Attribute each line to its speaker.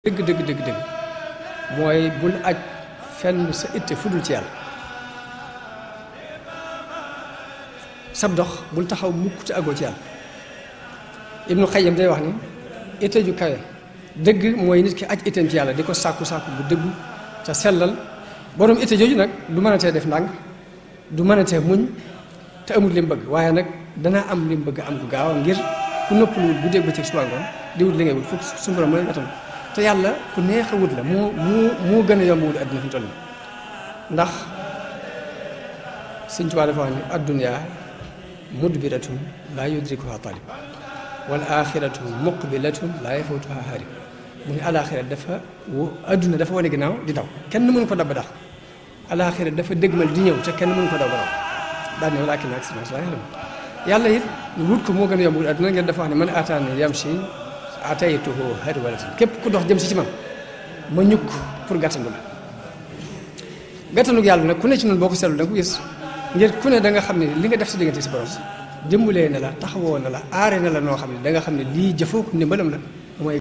Speaker 1: dëgg dëgg dëgg dëgg mooy bul aj fenn sa itte fudul ci yàlla sab dox bul taxaw mukk te àggoo ci yàlla Ibnu Xayyam day wax ni itte ju kawe dëgg mooy nit ki aj itteem ci yàlla di ko sàkku bu dëggu te sellal borom itte jooju nag du mën a tee def ndànk du mën a tee muñ te amul li mu bëgg waaye nag danaa am li mu bëgg am gu gaaw ngir ku noppaluwul bu dégg ba ci suba ngoon di wut li ngay wut fukk suñu borom mooy wetam te yàlla ku neex a wut la moo gën a yomb wut àddina fi mu toll nii ndax Sëñ Tuubaa dafa wax ni addunya mudbiratun laa yudrikuha talib wal axiratu muqbilatun laa yafutuha harib mu ne alaxira dafa adduna dafa wane ginnaaw di daw kenn mënu ko dab ba dax alaxira dafa dëgmal di ñëw te kenn mënu ko daw ba daw daal ne walaakin aksara naas laa ya'lamuun yàlla it wut ko moo gën a yomb wut adduna ngeen dafa wax ne man ataani yamshi ataytuhu harwalatan képp ku dox jëm si ci man ma ñukk pour gàttandu la gàttandu yàlla nag ku ne ci noonu boo ko seetlu da nga ko gis ngir ku ne da nga xam ne li nga def si diggante si borom jëmbulee na la taxawoo na la aare na la noo xam ne da nga xam ne lii jëfoo ko ndimbalam la mooy